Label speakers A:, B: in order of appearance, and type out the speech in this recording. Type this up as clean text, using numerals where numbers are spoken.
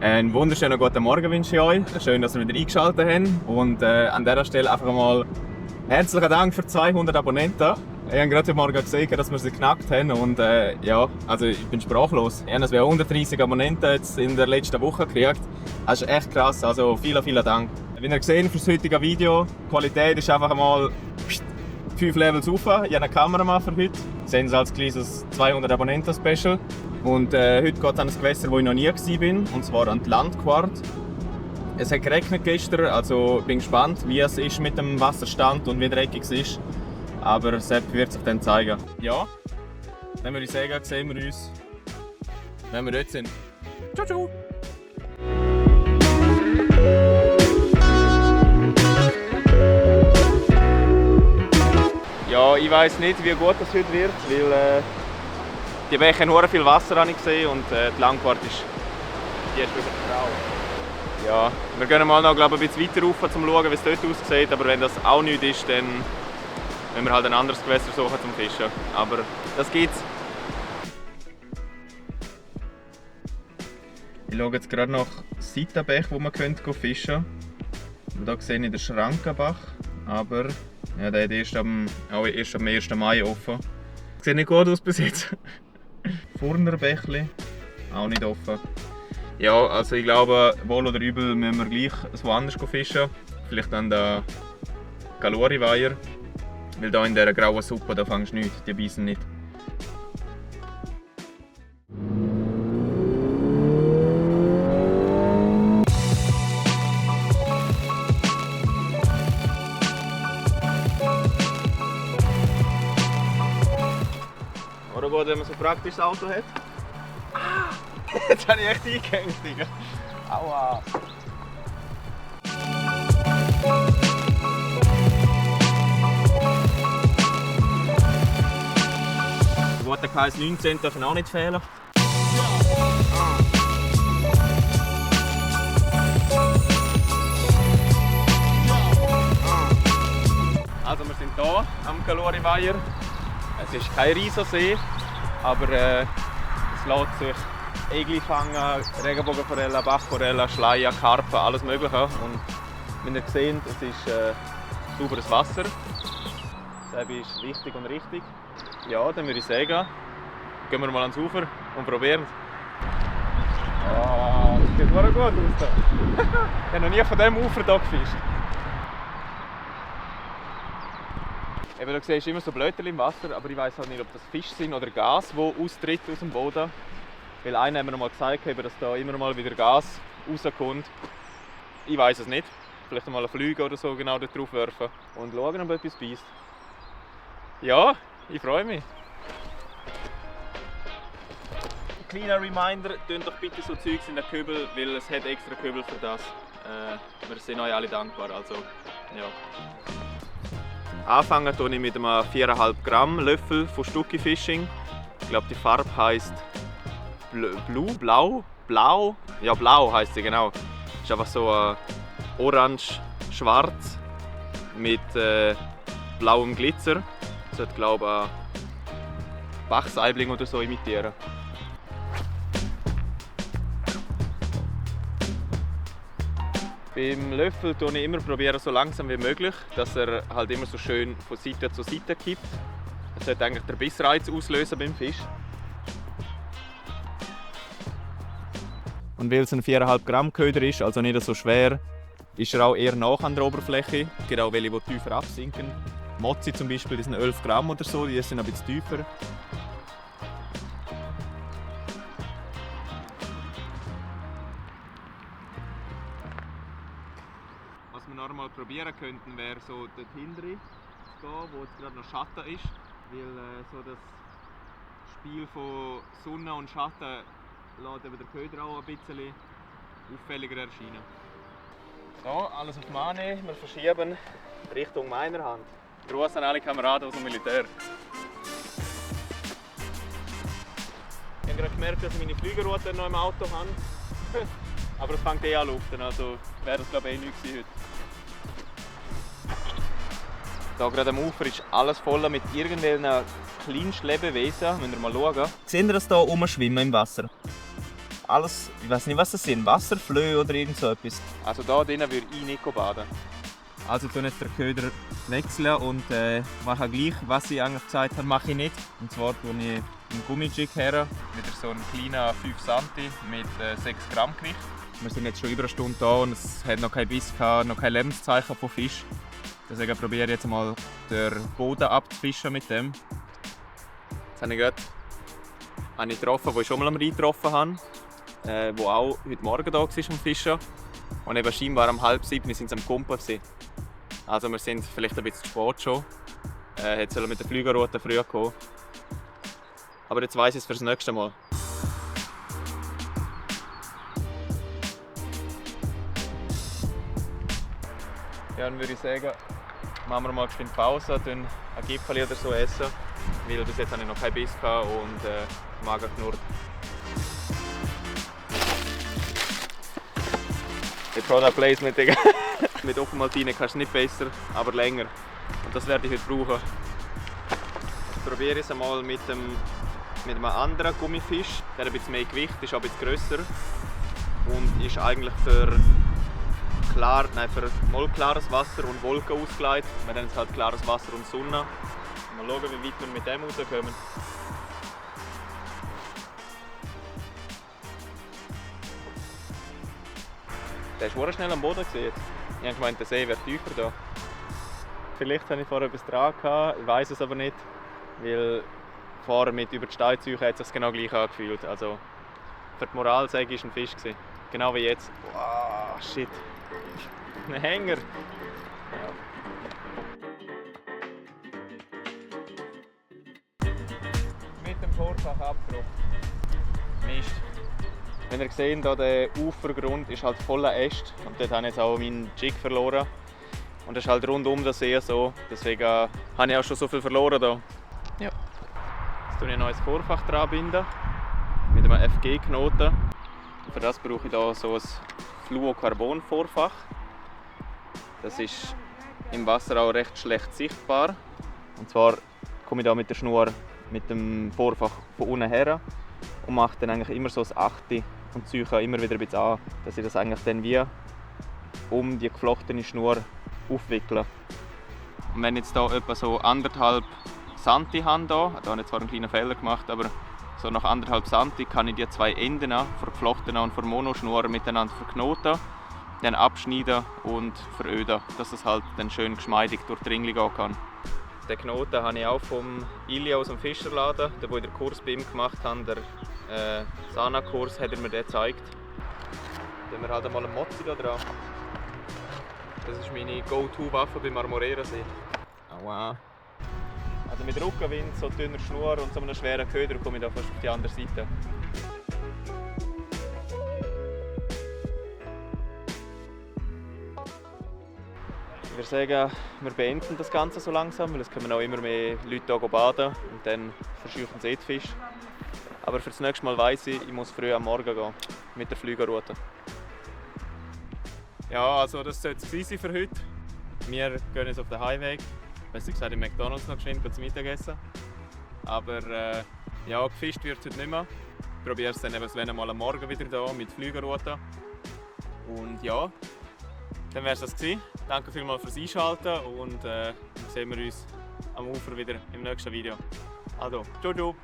A: Einen wunderschönen guten Morgen wünsche ich euch. Schön, dass ihr wieder eingeschaltet habt. Und an dieser Stelle einfach mal herzlichen Dank für 200 Abonnenten. Ich habe gerade heute Morgen gesehen, dass wir sie geknackt haben. Und ja, also ich bin sprachlos. Ich habe 130 Abonnenten jetzt in der letzten Woche gekriegt. Das ist echt krass. Also vielen, vielen Dank. Wie ihr seht für das heutige Video, die Qualität ist einfach mal 5 Levels rauf. Ich habe einen Kameramann für heute. Sehen Sie als kleines 200 Abonnenten-Special. Und heute geht es an ein Gewässer, wo ich noch nie war, und zwar an die Landquart. Es hat geregnet gestern, also ich bin gespannt, wie es ist mit dem Wasserstand und wie dreckig es ist. Aber Sepp wird sich dann zeigen. Ja, dann würde ich sagen, sehen wir uns, wenn wir dort sind. Ciao, ciao! Ja, ich weiss nicht, wie gut das heute wird, weil die Bäche haben viel Wasser, habe ich gesehen, und die Landquart ist wirklich grau. Ja, wir gehen mal noch, glaube ich, ein bisschen weiter rauf, um zu schauen, wie es dort aussieht. Aber wenn das auch nichts ist, dann müssen wir halt ein anderes Gewässer suchen zum Fischen. Aber das geht's. Ich schaue jetzt gerade nach Seitenbach, wo man fischen könnte. Hier sehe ich den Schrankenbach, aber ja, der ist erst am 1. Mai offen. Sieht nicht gut aus bis jetzt. Furnerbächli, auch nicht offen. Ja, also ich glaube, wohl oder übel müssen wir gleich woanders fischen. Vielleicht an der Galoriweiher. Weil hier in dieser grauen Suppe, da fängst du nichts, die beißen nicht. Oder gut, wenn man so ein praktisches Auto hat. Ah! Jetzt habe ich echt eingehängt, Digga. Aua! Der gute KS 19 dürfen auch nicht fehlen. Also wir sind hier am Galoriweiher. Es ist kein Riesensee, aber es lässt sich Egli fangen, Regenbogenforelle, Bachforelle, Schleien, Karpfen, alles mögliche. Und wie ihr seht, es ist sauberes Wasser. Das ist wichtig und richtig. Ja, dann würde ich sagen, gehen wir mal ans Ufer und probieren. Oh, das sieht mal gut aus. Ich habe noch nie von diesem Ufer hier gefischt. Eben, du siehst immer so Blöterchen im Wasser, aber ich weiß halt nicht, ob das Fisch sind oder Gas, das austritt aus dem Boden. Weil einer hat mir noch mal gesagt, dass da immer mal wieder Gas rauskommt. Ich weiß es nicht. Vielleicht mal eine Flüge oder so genau dort drauf werfen und schauen, ob etwas beißt. Ja, ich freue mich. Ein kleiner Reminder, tun doch bitte so Zeugs in den Kübel, weil es hat extra Kübel für das. Wir sind euch alle dankbar. Also, ja. Anfangen tue ich mit einem 4,5 Gramm Löffel von Stucky Fishing. Ich glaube, die Farbe heisst Blau? Ja, blau heisst sie, genau. Das ist einfach so orange-schwarz mit blauem Glitzer. Das sollte, glaube ich, ein Bachsaibling oder so imitieren. Beim Löffel probiere ich immer so langsam wie möglich, dass er halt immer so schön von Seite zu Seite kippt. Das sollte eigentlich den Bissreiz auslösen beim Fisch. Und weil es ein 4,5 Gramm Köder ist, also nicht so schwer, ist er auch eher nah an der Oberfläche. Es gibt auch welche, die tiefer absinken. Mozzi zum Beispiel, die sind 11 Gramm oder so, die sind ein bisschen tiefer. Was wir normal probieren könnten, wäre so dort hinten zu gehen, wo jetzt gerade noch Schatten ist. Weil so das Spiel von Sonne und Schatten lässt eben der Köder auch ein bisschen auffälliger erscheinen. So, alles auf Mane, wir verschieben Richtung meiner Hand. Gruß an alle Kameraden aus dem Militär. Ich habe gerade gemerkt, dass ich meine Flügerroute noch im Auto habe. Aber es fängt an zu luften, also wäre das glaube ich nichts heute. Hier gerade am Ufer ist alles voll mit irgendwelchen kleinsten Lebewesen. Müsst ihr mal schauen. Seht ihr das hier rumschwimmen im Wasser? alles, ich weiß nicht, was das sind, Wasserflöhe oder irgend so etwas. Also da drinnen würde ich nicht baden. Also tun jetzt den Köder wechseln und mache gleich, was ich eigentlich gesagt habe, mache ich nicht. Und zwar tue ich einen Gummijig her, wieder so einen kleinen 5 cm mit 6 Gramm Gewicht. Wir sind jetzt schon über eine Stunde da und es hat noch kein Biss gehabt, noch kein Lebenszeichen von Fisch. Deswegen probiere ich jetzt mal den Boden abzufischen mit dem. Jetzt habe ich gerade einen getroffen, den ich schon mal am Rhein getroffen habe, der auch heute Morgen da war am Fischen. Und eben scheinbar um 6:30 sind sie am Kumpen. Also wir sind vielleicht ein bisschen zu spät schon. Jetzt sollen wir mit der Flügerroute früher kommen. Aber jetzt weiss ich es für das nächste Mal. Ja, dann würde ich sagen, machen wir mal eine Pause, ein Gipfeli oder so essen. Weil bis jetzt hatte ich noch keinen Biss und Magen knurrt. Mit Product Placement, Digga. Mit Openmaltine kannst du nicht besser, aber länger. Und das werde ich heute brauchen. Jetzt probiere ich es einmal mit einem anderen Gummifisch. Der hat ein bisschen mehr Gewicht, ist auch ein bisschen grösser. Und ist eigentlich für klares Wasser und Wolken ausgelegt. Wir haben jetzt halt klares Wasser und Sonne. Mal schauen, wie weit wir mit dem rauskommen. Der war schnell am Boden jetzt. Ich habe gemeint, der See wäre tiefer da. Vielleicht habe ich vorher etwas dran gehabt, ich weiß es aber nicht. Weil vorher mit über die Steinzüge hat es sich genau gleich angefühlt. Also für die Moral sage ich, war ein Fisch. Genau wie jetzt. Wow, shit. Ein Hänger. Ja. Mit dem Vorfach abgebrochen. Mist. Wenn ihr seht, der Ufergrund ist halt voller Äste und dort habe ich jetzt auch meinen Jig verloren. Und das ist halt rundum der See so, deswegen habe ich auch schon so viel verloren hier. Ja. Jetzt tue ich ein neues Vorfach dran binden mit einem FG-Knoten. Für das brauche ich hier so ein Fluocarbon-Vorfach. Das ist im Wasser auch recht schlecht sichtbar. Und zwar komme ich hier mit der Schnur mit dem Vorfach von unten her und mache dann eigentlich immer so das Achte und ziehe immer wieder ein bisschen an, dass ich das eigentlich dann wie um die geflochtene Schnur aufwickle. Und wenn ich jetzt hier etwa so 1,5 Santi habe, da habe ich zwar einen kleinen Fehler gemacht, aber so nach 1,5 Santi kann ich die zwei Enden von geflochtenen und von Monoschnur miteinander verknoten, dann abschneiden und veröden, dass es halt dann schön geschmeidig durch die Ringli gehen kann. Den Knoten habe ich auch vom Ili aus dem Fischerladen, der den Kurs bei ihm gemacht hat, der Sana-Kurs, hat er mir den gezeigt. Dann haben wir halt einmal einen Mozzi da dran. Das ist meine Go-To-Waffe beim Marmoreersee. Aua. Also mit Rückenwind, so dünner Schnur und so einem schweren Köder komme ich da fast auf die andere Seite. Ich würde sagen, wir beenden das Ganze so langsam, weil es kommen auch immer mehr Leute hier baden und dann verscheuchen sie die Fische. Aber für das nächste Mal weiss ich muss früh am Morgen gehen mit der Flügerroute. Ja, also das sollte es sein für heute. Wir gehen jetzt auf den Highway. Besser gesagt, im McDonald's noch geschwind zum Mittagessen. Aber ja, gefischt wird es heute nicht mehr. Ich probiere es dann eben mal am Morgen wieder hier mit Flügerroute. Und ja, dann wäre es das gewesen. Danke vielmals fürs Einschalten und dann sehen wir uns am Ufer wieder im nächsten Video. Also, ciao, ciao!